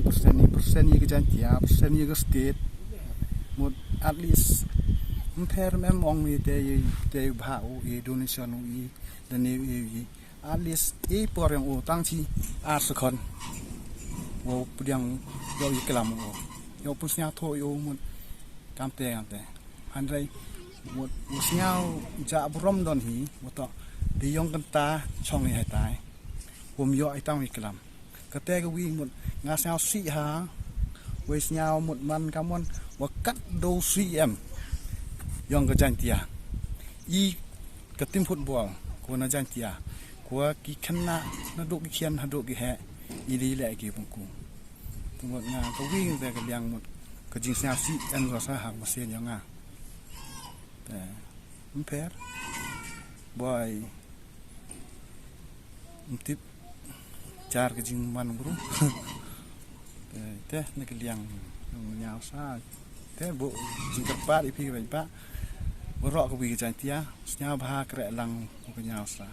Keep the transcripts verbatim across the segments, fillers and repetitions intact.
percent i, percent i ka Jaintia, percent i ka state. Mut at least, ym pher em ong i te, i te bha u i donation u i, da ne u i. At least, i por yong u tang chi ar second. Wow pdiang yow i klam u. Yow pynsñiawthooh u mut kamte kamte. Hynrei, mut, u sñiaw ja burom don hi, mut to, di yong kynta chong i haitai. Wym yoh i tang i klam. Kate ka wi mut nga sñiaw sih ha, wei sñiaw mut man ka mon, wa kat do sih em. Yong ka Jaintia. I ka team football, ko na Jaintia. Ko ki khynnah, nadooh ki khian, hadooh ki heh, i di leh ki pynku. Te mut nga, ka wi te ka liang mut, ka jingsñiaw sih em ko sa ha ka mynsiem yong nga. Te, ym pher. Boi. Ym tip. Jar ka jingman bru. Te, te, na ka liang, ñiaw sa. Te, bu, jingkyrpad i phi bha. Waroh ka wi ka Jaintia, sñiaw bha kreh lang u ka ñiaw sa.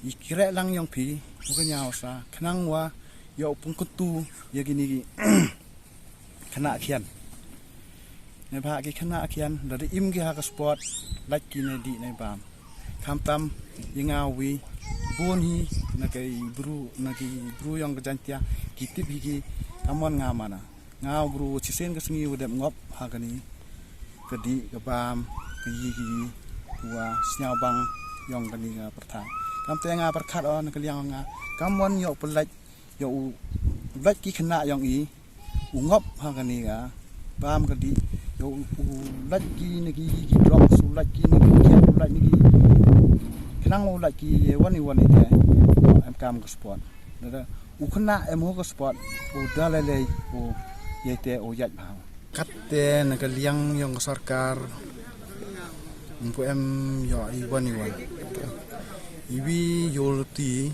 I kreh lang yong phi, u ka ñiaw sa. Khnang wa, yow pynkutu, ya kini ki khynnah khian. Neibhah ki khynnah khian, da da im ki ha ka sport, lait ki nei dih nei bam. Khamtam, i nga wi, bun hi, na ki bru, na ki bru yong ka Jaintia, ki tip hi ki, ka mon nga mana. Nga u bru, chisien ka sngi u dep ngop, ha kani, ka dih, ka bam, ka yi, ka yi, wa sñiaw bang, yong kani ka pyrthai. Kamte nga pyrkhat o, na ka liang nga, ka mon yow pynlait, yow u lait ki khynnah yong i, u ngop ha kani ka bam ka dih, yow u lait ki na ki, ki drugs, u lait ki na ki, u lait na ki, khnang u lait ki, ye wan i wan i te, em kam ka sport. Dada, u khynnah em ho ka sport, u da lei lei, u ye te, u yait bha. Katte na ka liang yong ka sorkar, ym pu em yoh i wan i wan. I wi yoh luti,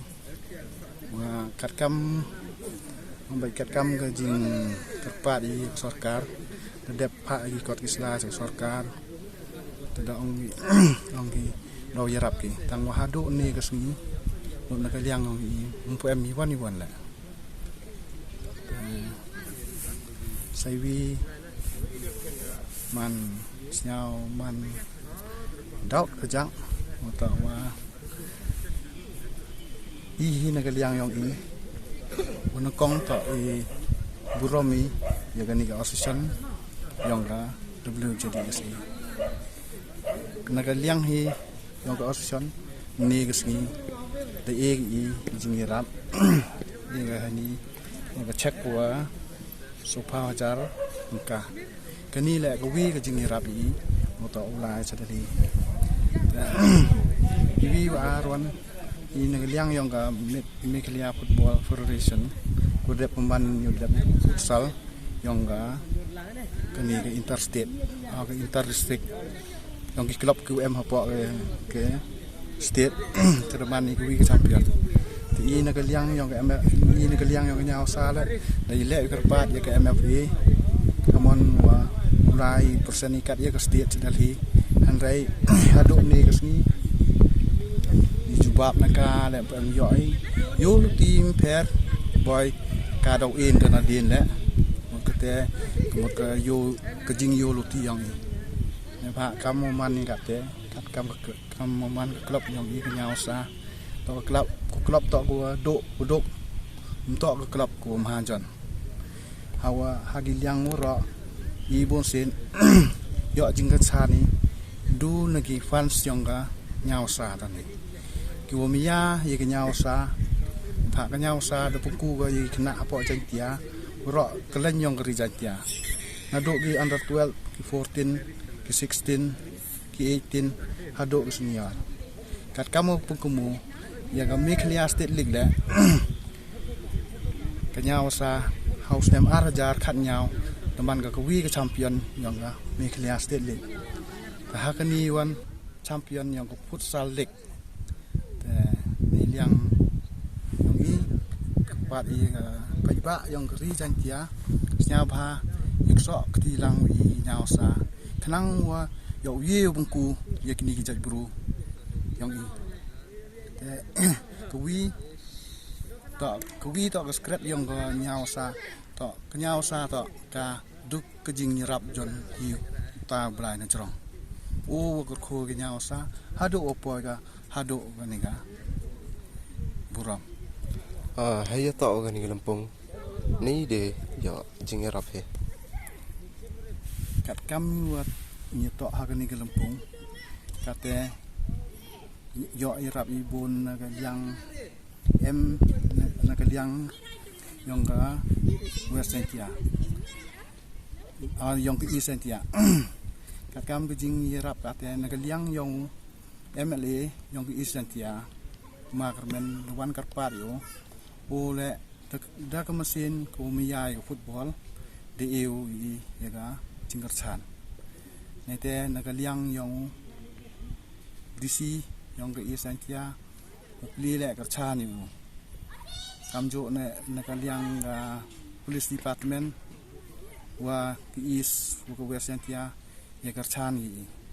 Wa katkam, ong bai katkam ka jingkyrpad i sorkar, da dep phah i kot ki sla cha sorkar, te da ong ki, ong ki, daw yarap ki, tang wa hadooh ne ka sngi, lut na ka liang ong i, ym pu em i wan i wan leh. Te, sa i wi, man, sñiaw, man, daw ka jang, wa ta wa, I hi na ka liang yong i, u nyngkong toh i burom i, ya kani ka association yong ka W J D S A. Na ka liang hi yong ka association, ni ka sngi, da e i jingyarap, ni ka hani, ni ka check wa, Soo phaw hajar, ka. Kani leh ka wi ka jingyarap i, mo toh u lai cha Delhi. I wi wa ar wan, i na ka liang yong ka Me-, Meghalaya Football Federation, ku dep pynban yow dep futsal, yong ka, kani ka interstate, ah, ka inter district. Yong ki club ki em hapoh ka, ka state, te da man i ka wi ka champion. Te i na ka liang yong ka M F, i na ka liang yong ka Nyaw Sa leh, da i leh kyrpad ya ka M F A, ka mon wa u lai percent i kat ya ka state cha Delhi. Hynrei, hadooh ni ka sngi, i jubab na ka leh, em yoh i, yoh luti ym pher, boi, ka daw in ka na din leh, mut ka te, mut ka yoh, ka jingyoh luti yong i. Neibhah kam mo man i kat te, kat kam ka, kam mo man ka club yong i ka Nyaw Sa. Toh ka club, ka club toh ka duk, ka duk. Ym toh ka club ka mahajon. Hawa, ha ki liang waroh, i bun sien, yoh jingkyrchan i, du na ki fans yong ka Nyaw Sa tani. Ki wa maya, ya ka Nyaw Sa, pha ka Nyaw Sa, da pynku ka ya ki khynnah hapoh Jaiñtia, waroh ka leng yong ka ri Jaiñtia. Nadooh ki under twelve, ki fourteen, ki sixteen, ki eighteen, hadooh ki senior. Kat kam u pynkumu, ya ka Meghalaya State League leh, ka Nyaw Sa, ha u snem ar hajar khatñiaw, da man ka ka wi ka champion, yong ka Meghalaya State League. Te ha kani wan champion yong ka Futsal League. Te, ni liang yong i, ka pat i, ka paidbah yong ka ri Jaiñtia, sñiawbha, i ksoh kti lang i Nyaw Sa. Khnang wa, yow ye u pynku, ya kini ki jait bru, yong i. Te, ka wi, Toh, kawi toh ka secret yong ka Ñiawsa. Toh, ka Ñiawsa toh ka duk ka jingyarap jon hi uta u Blai na jrong. U wa kyrkhu ka Ñiawsa, hadooh wa poi ka, hadooh kani ka burom. Ah, hei ya toh kani ka lympung. Ni de yoh jingyarap hi. Katkam wa ni toh ha kani ka lympung. Kate yoh yarap i bun na ka liang em, na, na ka liang yong ka West Jaintia. Ah, yong ka East Jaintia. Katkam ka jingyarap kate na ka liang yong u M L A yong ka East Jaintia, ma Kyrmen, da wan kyrpad u, u le da, da ka machine ka u maya ya ka football, da e u i ya ka jingkyrchan. Neite na ka liang yong u D C yong ka East Jaintia, u pli le kyrchan u. Kamjooh ne na ka liang ka Police Department wa ka East wa ka West Jaintia, ya kyrchan i.